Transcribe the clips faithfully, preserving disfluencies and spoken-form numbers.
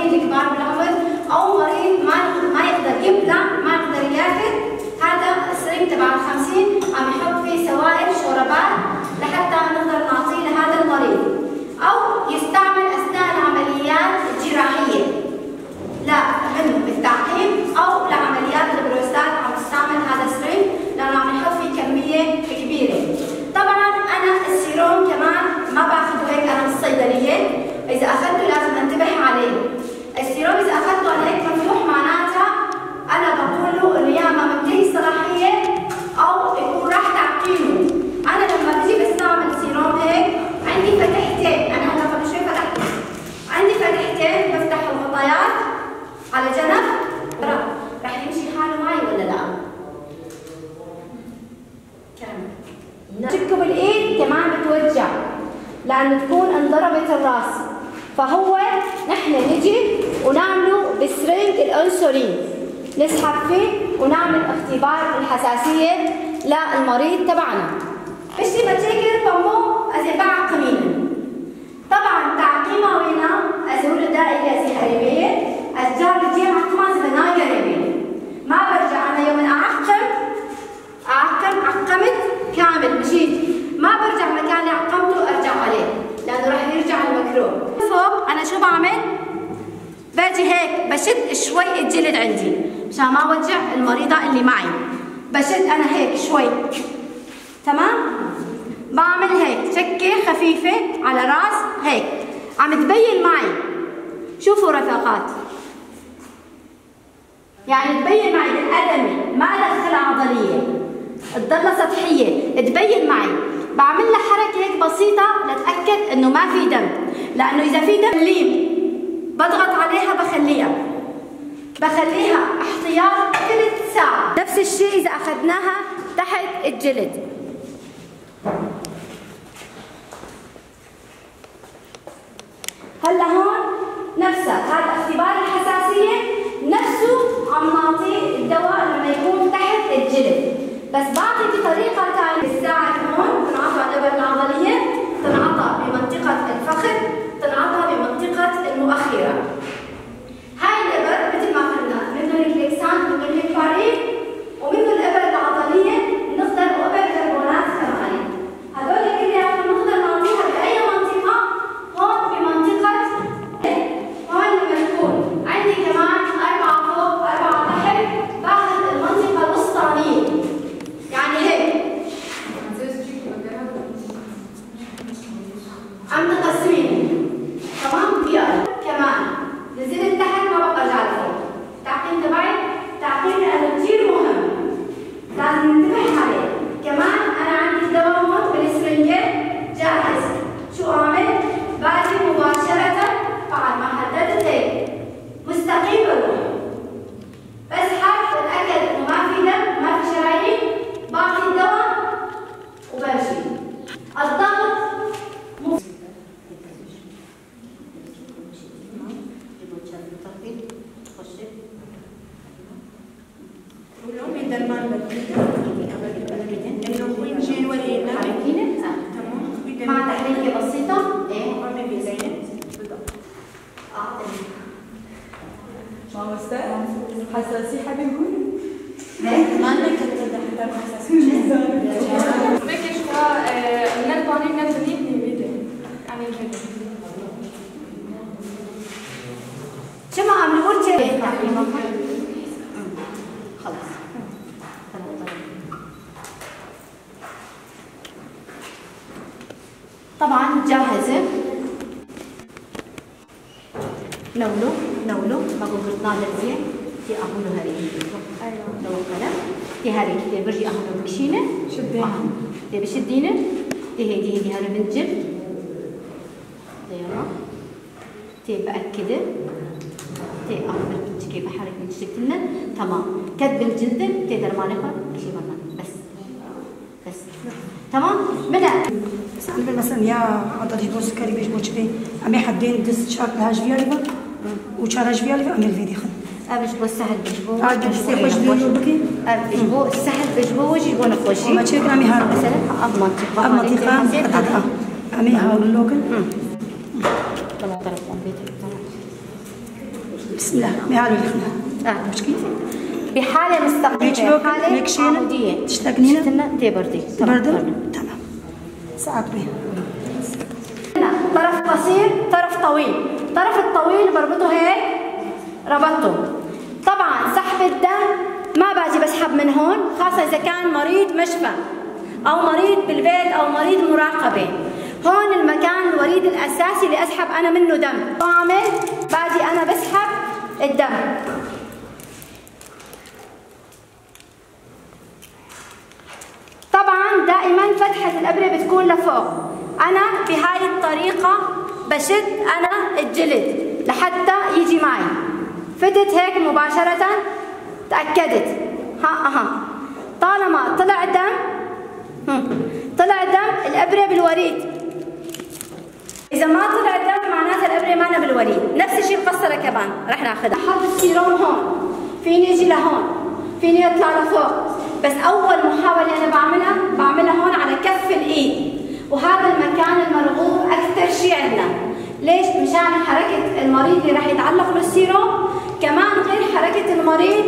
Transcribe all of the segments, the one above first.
الكبار بالعمر، أو مريض ما، ما يقدر يبلع، ما يقدر ياكل، هذا السرنج تبع الخمسين عم يحط فيه سوائل شوربات لحتى نقدر نعطيه لهذا المريض، أو يستعمل أثناء العمليات الجراحية. لا، منه بالتعقيم أو لعمليات البروستات عم يستعمل هذا السرنج، لأنه عم يحط فيه كمية كبيرة. طبعًا أنا السيروم كمان ما باخده هيك أنا من الصيدلية، إذا أخذته لازم أنتبه عليه. السيروم إذا أخذته أنا هيك مفتوح، معناتها أنا بقول له إنه يا إما منتهي صلاحية أو يكون راح تعقيمه. أنا لما بجي بستعمل سيروم هيك، عندي فتحتين، أنا هلا قبل شوي فتحت، عندي فتحتين، بفتح الغطيات على جنب، رح يمشي حاله معي ولا لا؟ كرم. شكه بالإيد كمان بتوجع، لأنه تكون انضربت الراس. فهو نحن نجي ونعمله بالسرنج الأنسولين، نسحب فيه ونعمل اختبار الحساسية للمريض تبعنا. Piştî me çêkir pamû, ez ê biaqimînim. طبعًا تعقيما وينا، ez ê wilo daîre ez ê herêmê ye, ez car li cihê eqimaz ve nagerê wê. ما برجع أنا يوم أعقم، أعقم، عقمت كامل، مشيت. ما برجع مكان اللي عقمته أرجع عليه، لأنه راح يرجع المكروه. فوق، أنا شو بعمل؟ باجي هيك، بشد شوي الجلد عندي، مشان ما وجع المريضة اللي معي. بشد أنا هيك شوي. تمام؟ بعمل هيك، شكة خفيفة على راس، هيك. عم تبين معي. شوفوا رفقات. يعني تبين معي بالأدمي، ما أدخلها عضلية. تضلها سطحية، تبين معي. بعمل لها حركة هيك بسيطة لأتأكد إنه ما في دم. لأنه إذا في دم، ليم. بضغط عليها، بخليها. بخليها احتياط تلت ساعة. نفس الشي إذا أخدناها تحت الجلد. هلأ هون نفسها، هاد اختبار الحساسية نفسه عم نعطيه الدواء لما يكون تحت الجلد، بس بعطي بطريقة تانية. الساعد هون بتنعطى الإبر العضلية، بتنعطى بمنطقة الفخذ، بتنعطى بمنطقة المؤخرة. هاي الإبر متل ما قلنا، منه الكليكسان، منه الهيبارين، ومنه الإبر العضلية، بنقدر، وإبر كربونات كمان. هدول كلياتهم بنقدر نعطيها بأي منطقة؟ هون بمنطقة، هون لما تكون عندي كمان أربعة فوق، أربعة تحت، باخذ المنطقة الوسطانية. يعني هيك. عم تقسميني. تمام؟ يلا. كمان. نزلت تحت، ما بقى ارجع لفوق. التعقيم تبعي، تعقيم لأنه كتير مهم. لازم ننتبه عليه. كمان أنا عندي الدواء هون بالسرنجة جاهز. شو أعمل؟ باجي مباشرة بعد ما حددت هيك. مستقيم بروح. بسحب، بتأكد إنه ما في دم، ما في شرايين، بعطي الدواء وبمشي. الضغط مو Ji bo çav bitakê, xweşik. Wilo min derman vedîne. Wilo xwîn jê werê ne. Tamam. Wî demê. مع تحريكة بسيطة. إيه. Em ê vêzeyne. Mamoste, hesasî hebî bû? Ne? Man nekete de heta hesasî. Weke ji xwe, e, ne panî ne binî nîvî de. Em ê kevin. Çima em li wir çê? Xelas. طبعا جاهزة. نولو، نولو، ما قلت نادر زين. تي أهولو هري. نو قلم. تي هري، تي برجي أهولو بكشينة. شدينة. آه. تي بشدينة. تي هيدي، هيدي هري من جد. تي يلا. تي بأكده. تي أخبر تشكي بحرك من تشكلنا. تمام. كد بالجلد، تي درمانة خر، شي برا. بس. بس. تمام؟ بدأ. بس عندنا مثلًا يا عضلة بو سكري بيش بو تشبي. أمي حدين دس شاك لهاش فيها لبا. وشارج فيها لبا، أمي الفيديو خن. أبش بو سهل بيش بو. آه، بيش بو سهل بيش بو. بكي. أبش بو سهل بيش بو، وجي بو نخوشي. وما تشيك أمي هار. مثلًا، أب منطقة. أب منطقة محددة. أمي هار اللوكل. تمام، طرف كمبيوتر، تمام. بسم الله. بهالي الخنا. آه. مشكلة. بحالة مستقيمة، ليش لوك-، حالة ليك شيلة؟ عمودية. تشتاقنينة؟ شتنا تيبردي. تمام، بردم؟ تمام. تمام. صعب بيه. طرف قصير، طرف طويل. طرف الطويل بربطه هيك، ربطته. طبعًا سحب الدم ما باجي بسحب من هون، خاصة إذا كان مريض مشفى أو مريض بالبيت أو مريض مراقبة. هون المكان الوريد الأساسي اللي أسحب أنا منه دم. بعمل، باجي أنا بسحب الدم. طبعًا دائمًا فتحة الإبرة بتكون لفوق. أنا بهاي الطريقة بشد أنا الجلد لحتى يجي معي. فتت هيك مباشرة، تأكدت. ها، أها. طالما طلع دم، هم، طلع دم، الإبرة بالوريد. إذا ما طلع دم، معناتها الإبرة مانا بالوريد. نفس الشي القسطرة كمان رح ناخدها. حط السيروم هون، فيني أجي لهون، فيني أطلع لفوق، بس أول محاولة أنا بعملها، بعملها هون على كف الإيد، وهذا المكان المرغوب أكثر شي عندنا. ليش؟ مشان حركة المريض اللي رح يتعلق له السيروم، كمان غير حركة المريض،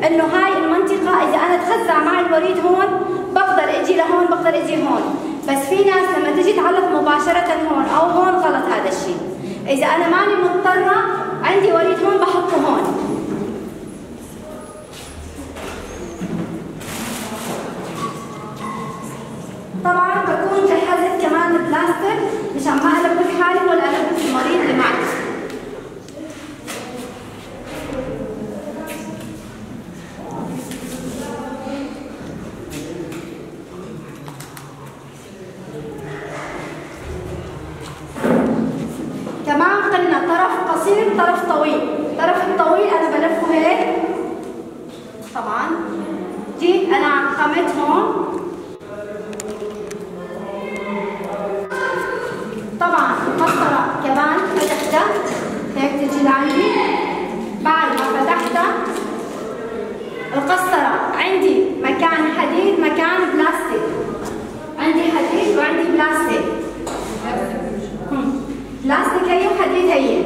إنه هاي المنطقة إذا أنا تخزع معي الوريد هون، بقدر أجي لهون، بقدر أجي هون. بس في ناس لما تجي تعلق مباشرة هون أو هون، غلط هذا الشي. إذا أنا ماني مضطرة، عندي وريد هون، بحطه هون. طبعًا بكون جهزت كمان البلاستر مشان ما ألبك حالي ولا ألبك المريض اللي معي. كمان قلنا طرف قصير، طرف طويل. الطرف الطويل أنا بلفه هيك. طبعًا جيت أنا عقمت هون. طبعًا القسطرة كمان فتحتها، هيك تجي لعندي. بعد ما فتحتها القسطرة، عندي مكان حديد، مكان بلاستيك. عندي حديد وعندي بلاستيك. هم. بلاستيك هي وحديد هي.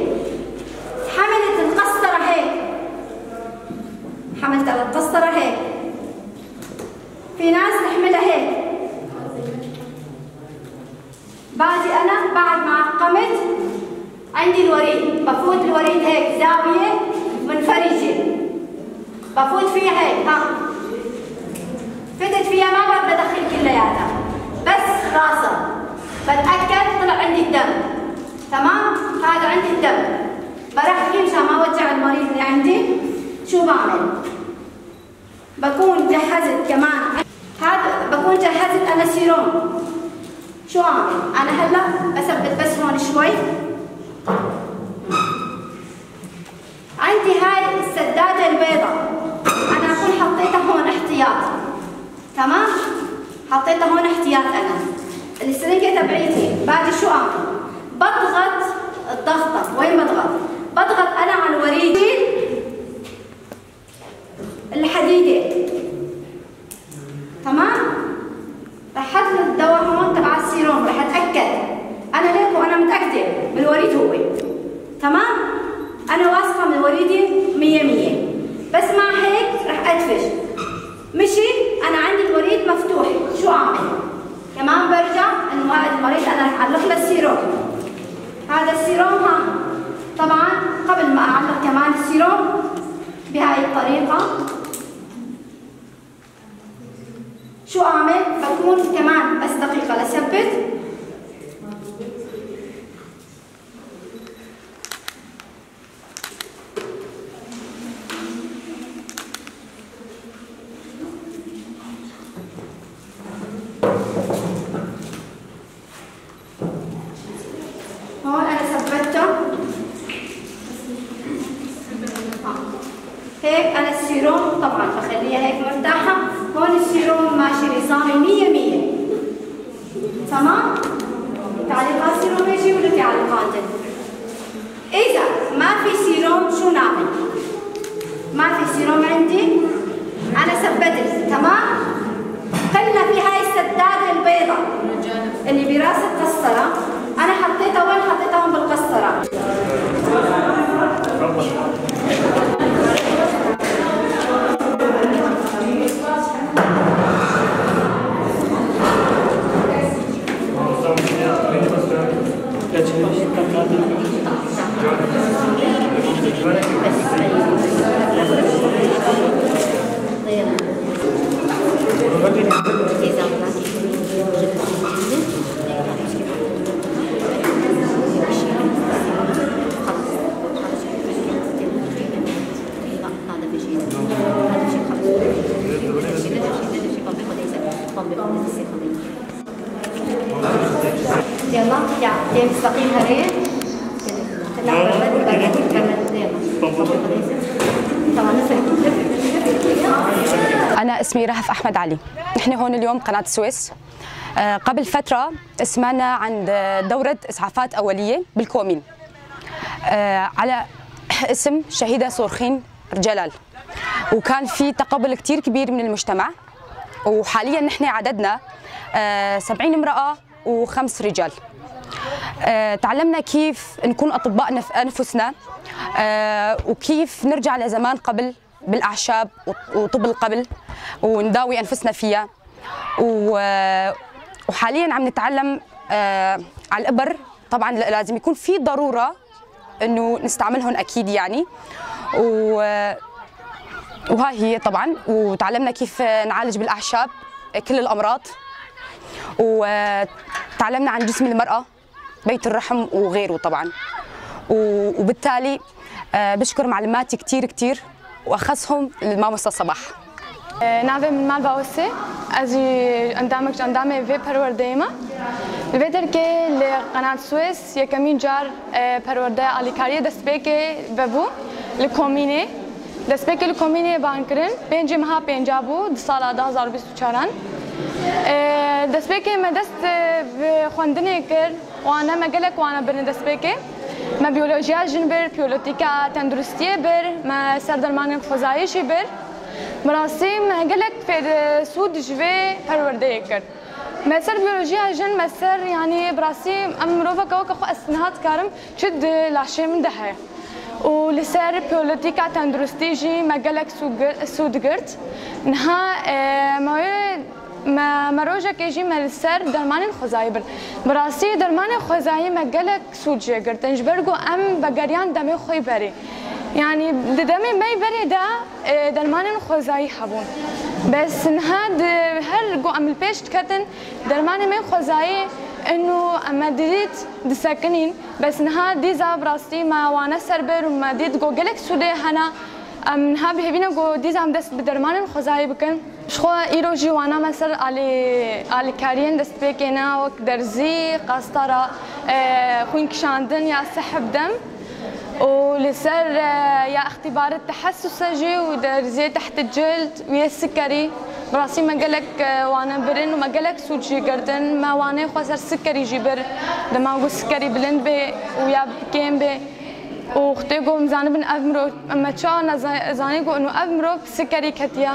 حملت القسطرة هيك. حملت القسطرة هيك. في ناس تحملها هيك. باجي أنا بعد ما عقمت، عندي الوريد، بفوت الوريد هيك زاوية منفرجة، بفوت فيها هيك، ها، فتت فيها، ما بعد بدخل كلياتها، بس راسها، بتأكد طلع عندي الدم، تمام؟ هذا عندي الدم، برخيه مشان ما وجع المريض اللي عندي. شو بعمل؟ بكون جهزت كمان، هاد بكون جهزت أنا سيروم. شو أعمل؟ أنا هلأ بثبت بس هون شوي. عندي هاي السدادة البيضة، أنا أكون حطيتها هون احتياط، تمام؟ حطيتها هون احتياط أنا. السرنجة تبعيتي، باجي شو أعمل؟ بضغط الضغطة، وين بضغط؟ بضغط أنا على الوريد الحديدة. تمام؟ رح حط الدواء هون تبع السيروم، رح أتأكد. أنا ليك وأنا متأكدة بالوريد هو. تمام؟ أنا واثقة من وريدي مية مية. بس مع هيك رح أدفش. مشي، أنا عندي الوريد مفتوح. شو أعمل؟ كمان برجع إنه هذا المريض أنا رح أعلق له السيروم. هذا السيروم، ها. طبعًا قبل ما أعلق كمان السيروم بهاي الطريقة، شو أعمل؟ بكون كمان بس دقيقة لثبت. هون أنا ثبتها. هيك أنا السيروم طبعًا بخليها هيك مرتاحة. هون السيروم ماشي نظامي مية مية. تمام؟ تعليقات سيروم يجي ولا تعليقات؟ إذا ما في سيروم شو نعمل؟ ما في سيروم عندي، أنا ثبتت، تمام؟ قلنا في هاي السدادة البيضة اللي براس القسطرة، أنا حطيتها وين؟ حطيتها هون بالقسطرة. مستقيم هذه. أنا اسمي رهف أحمد علي. نحن هون اليوم قناة السويس. آه، قبل فترة سمعنا عن دورة إسعافات أولية بالكومين، آه، على اسم شهيدة صورخين جلال، وكان في تقبل كتير كبير من المجتمع. وحاليًا نحن عددنا، آه، سبعين امرأة وخمس رجال. آه، تعلمنا كيف نكون أطباء نف-، أنفسنا، آه، وكيف نرجع لزمان قبل بالأعشاب وط-، وطب القبل، ونداوي أنفسنا فيها. و-، وحاليًا عم نتعلم، آه، على الإبر. طبعًا ل-، لازم يكون في ضرورة إنه نستعملهم أكيد، يعني. و-، وهاي هي طبعًا. وتعلمنا كيف نعالج بالأعشاب كل الأمراض، وتعلمنا عن جسم المرأة، بيت الرحم وغيره طبعًا. و-، وبالتالي، آه، بشكر معلماتي كتير كتير، وأخصهم الماموسة صباح. Navê min Malba Osê, ez jî endamek ji endamê vê perwerdeyê me. Li vê derkê li Qenat Suez yekemîn car, e, perwerdeya alîkariyê destpêkê vebû li komînê. Destpêkê li komînê ban kirin, pêncê meha pênca bû, di sala du hazar û bîst û çaran. E, destpêkê me dest, e, bi xwendinê kir. Wane me gelek wane birin destpêkê. Me biyolojiya jin bir, piyolotîka tenduristiyê bir, me ser dermanên xwezayî jî bir. Bi rastî me gelek fêr sûd ji vê perwerdeyê kir. Me ser biyolojiya jin, me ser, yanî bi rastî em miroveke weke xwe ez niha dikarim çi di laşê min de heye. Û li ser piyolotîka tenduristî jî me gelek sû-, sûd girt. Niha, e, me wê Me, me rojekê jî me li ser dermanên xwezayî bir. Bi rastî dermanên xwezayî me gelek sûd jê girtin, ji ber ku em vegeriyan demê xwe yî berê. Yanî di demê me yî berê de, e, dermanên xwezayî hebûn. Bes niha di her ku em li pêş diketin, dermanê me xwezayî ino em me didît disekinîn. Bes niha dîsa bi rastî me wane ser bir û me dît ku gelek sûdê hene. Em niha bi hêvî ne ku dîsa em dest bi dermanên xwezayî bikin. Ji xwe îro jî wana me ser alî-, alîkariyên destpêkê ne, wek derzî, qastara, e, xwîn kişandin ya sehb dem û li ser, e, ya îxtîbarê tehesuse jî û derziyê tehtê cild û yê sikerî. Bi rastî me gelek, e, wane birin û me gelek sûd jî girtin. Me wanê xwe ser sikerî jî bir, dema ku sikerî bilind bê û ya kêm bê. Û xwedê ku em zanibin ev mirov, em me çawa neza-, zanî ku ino ev mirov sikerî ketiye.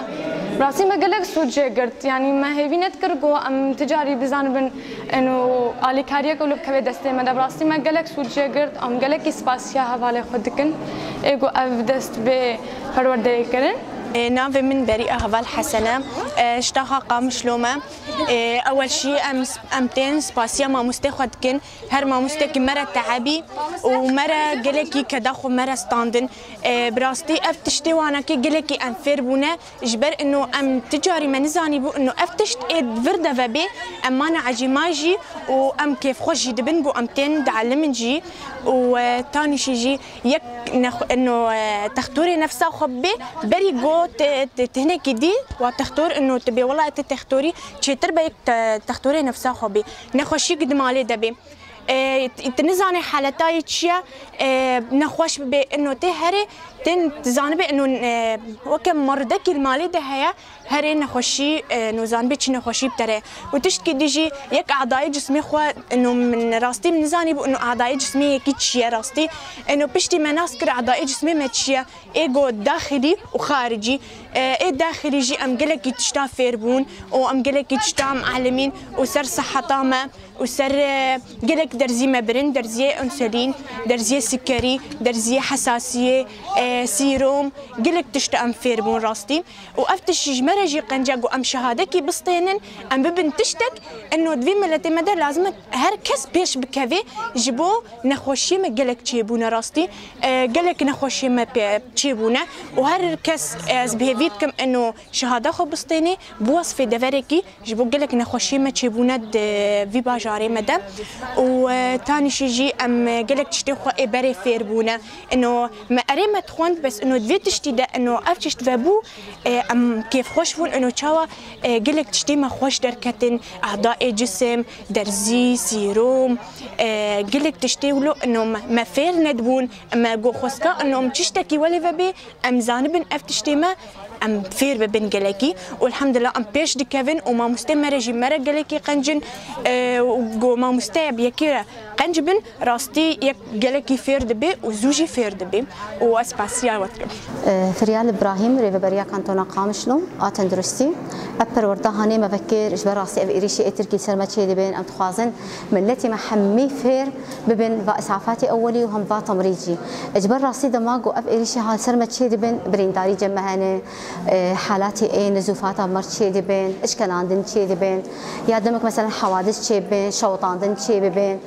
Rastî me gelek sûd jê girt. Yanî me hêvî nedikir ku em ti carî bizanibin ino alîkariyek wilo bikeve destê me de. Bi rastî me gelek sûd jê girt. Em gelekî spasiya hevalê xwe dikin. Ê ku ev dest bi perwerdeyê kirin. Ê, navê min Berîa Heval Hesen e. Ê, ji taxa Qamişlo me. Ê, ewel jî em, em tên spasiya mamostê xwe dikin. Her mamostekî me re teebî û me re gelekî keda xwe me re standin. E, bi rastî ev tiştê wanakê gelekî em fêr bûne, ji ber ino em ti carî me nizanîbû ino ev tişt ê vir de vebê, em mane ecîma jî û em kêfxweş jî dibin ku em tên dielimin jî û, e, tanî şî jî yek nexwe-, ino, e, textorê nefsa xwe bibê, berî go te, te, te hinekî dî wa textor ino tu bê, wela tu textorî çêtir be yek te, textorê nefsa xwe bê. Nexweşî ku di malê de bê. E, t-, tu nizanê haleta yê çi ye, e, nexweş bibe, ino tê herê, tên tu zanibe, ino, e, weke merdekî li malê de heye, herê nexweşî, e, ino zanibe çi nexweşî bi te re. Û tiştkî dî jî yek adayê cismê xwe, ino min rastî min nizanîbû, ino adayê cismê yekî çi ye rastî. Ino piştî me nas kir adayê cismê me çi ye. Ê go daxilî û xaricî. E, ê daxilî jî em gelekî tişta fêr bûn û em gelekî tişta em elimîn û ser siheta me û ser, e, gelek derzî me birin, derziyê însulîn, derziyê sikerî, derziyê hesasiyê, e, sîrom, gelek tişta em fêr bûn rastî. Û ev tişt ji me re jî qenc e ku em şehadekî bistênin, em bibin tiştek, ino di vî miletê me de lazim e her kes pêş bikeve ji bo nexweşiyê me gelek çêbûne rastî. E, gelek nexweşiyê me pê çêbûne û her kes, e, ez bi hêvî dikim ino şehada xwe bistênê, bi wesfê deverekî ji bo gelek nexweşiyê me çêbûne di vî bajarê. darê me de. Û, e, tanîşî jî em, e, gelek tiştê xwe ê berê fêr bûne. Ino me erê me dixwend, bes ino di vê tiştî de ino ev tişt vebû, e, em kêfxweş bûn, ino çawa, e, gelek tiştê me xweş derketin, ehdayê cisim, derzî, sîrom, e, gelek tiştê wilo ino me, me fêr nedibûn, me got xwestka ino em tiştekî welê vebê, em zanibin ev tiştê me, em fêr bibin gelekî û elhamdulillah em pêş dikevin û mamostê me re jî me re gelekî qencin, e, û got mamoste bi yekê re qenc bin, rastî yek gelekî fêr dibe û zû jî fêr dibe û ez spasiya we dikim. E, Firyal Îbrahîm, Rêveberiya Kantona Qamişlo a Tenduristî. Ev perwerda hanê me vekir, ji ber rastî ev êrîşî ê Tirkî ser me çêdibin, em dixwazin miletê me hemî fêr bibin va îs'afatê ewwelî û hem va temrîn jî. Ji ber rastî dema ku ev êrîşî ha ser me çêdibin, birîndarî cem me hene, e, halatê ê nizûfata me çêdibin, işkenandin çêdibin, ya demek meselen hewadis çêbibin, şewitandin çêbibin.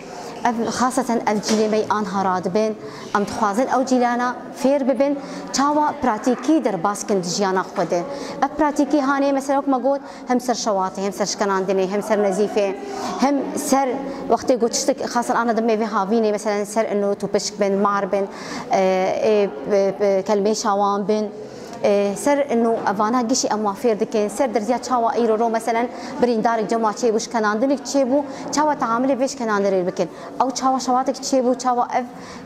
Ev, xaseten ev cîlê me yê anha radibin. Em dixwazin ew cîlana fêr bibin, çawa pratîkî derbas kin di jiyana xwe de. Ev pratîkî hanê, mesela wek me got, hem ser şewatê, hem ser şikenandinê, hem ser nezîfê, hem ser wextê ku tiştek xasan ana demê vê havînê, meselen ser ino tûpişk bin, mar bin, e, ê, e, e, kelmê şawan bin, e, ser ino evana gişî em wan fêr dikin, ser derziya çawa îro ro, meselen birîndarek cem wa çêbû, şikenandinek çêbû, çawa teamilê vê şikenandinê bikin. Ew çawa şewatek çêbû, çawa ev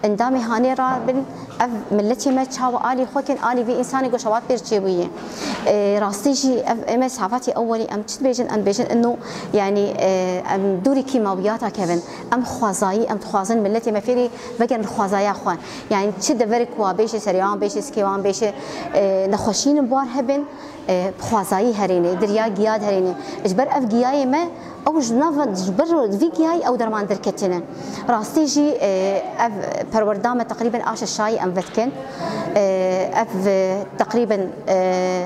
endamê hanê rabin, ev miletê me çawa alî xwe kin, alî vê însanê ku şewat pêr çêbûyî. E, rastî jî ev ê me safatê ewwelî em çi dibêjin, em dibêjin ino, yanî, e, em dûrî kîmawiyata kevin. Em xwezayî, em dixwazin miletê me fêrî vegerin xwezaya xwe. Yanî çi deverek wa bêşê serê wan, bêşê sikê wan, bêşê, e, nexweşînin bi war hebin, e, bi xwezayî herêne, dirya giya diherêne. Ji ber ev giyayê me, ew ji nav, ji ber vî giyayî ew derman derketine. Rastî jî, e, ev perwerda me teqrîben a şeşayî em vedikin. E, ev, e, teqrîben, e,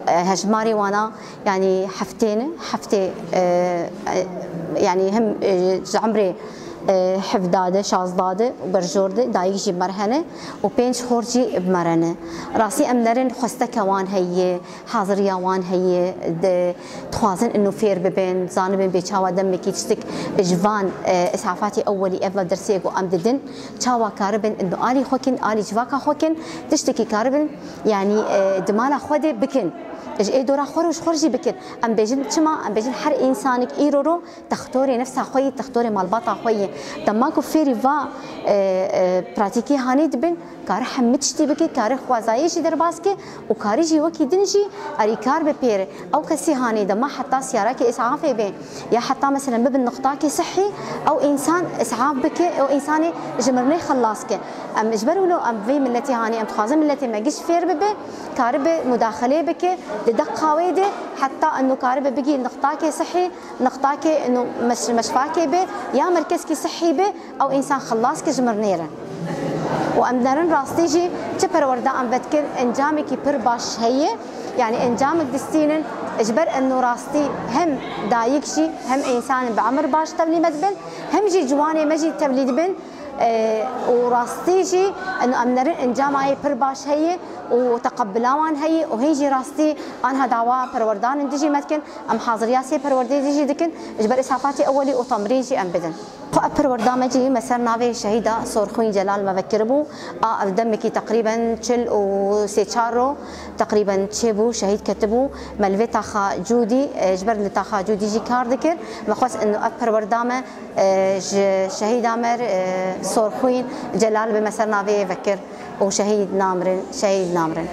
hejmarê wana, yanî heftê ne, heftê, e, e, yanî hem, e, ji emrê, e, hevda de, şazda de û berjor de, dayik jî bi me re hene û pênc xor jî bi me re ne. Rastî em nerin xwesteke wan heye, haziriya wan heye, di-, dixwazin ino fêr bibin, zanibin bê çawa demekî tiştek ji van, e, îs'afatê ewwelî ev dersê ku em didin, çawa karibin ino alî xwe kin, alî civaka xwe kin, tiştekî karibin, yanî, e, di mala xwe de bikin. Ji ê dora xwe û ji xwe jî bikin. Em bêjin çima? Em bêjin her însanek îro ro textorê nefsa xwe yî, textorê malbata xwe yî. Dema ku fêrî va, e, e, pratîkî hanê dibin, kare hemî tiştî bike, kare xwezayê jî derbas ke û kare jî wekî din jî alîkar be pê re. Ew kesî hanê dema heta siyarakê îs'afê be ya heta meselen bibin niqtakê sihî, ew însan îs'af bike, ew însanê ji mirinê xilas ke. Em ji ber wilo em vê miletê hanê em dixwazin miletê me giş fêr bibe, karibe mudaxilê bike, di deqa wê de heta ino karibe bigî niqtakê sihî, niqtakê ino meş-, meşfakê be ya merkezkî sihî be, ew însan xilas ke ji mirinê re. Û em nerin rastî jî çi perwerda em vedikin, encamekî pir baş heye, yanî encamek distînin, ji ber eno rastî hem dayik jî hem însanên bi emir baş tevlî me dibin, hem jî ciwanê me jî tevlî dibin, e, û rastî jî eno em nerin encamayê pir baş heye û teqebila wan heye û hîn jî rastî anha dawa perwerdanên dijî me dikin, em haziriya sê perwerdeyê dijî dikin, ji ber îs'afatê ewwelî û temrîn jî em bidin. Xwe ev perwerda me jî me ser navê Şehîda Sorxwîn Celal me vekiribû. A ev demekî teqrîben çil û sê çar ro teqrîben çêbû, şehîd ketibû. Me li vê taxa cûdî, e, ji ber li taxa cûdî jî kar dikir. Me xwest ino ev perwerda me, e, ji şehîda me, e, Sorxwîn Celal bi me ser navê vekir û şehîd namirin, şehîd namirin.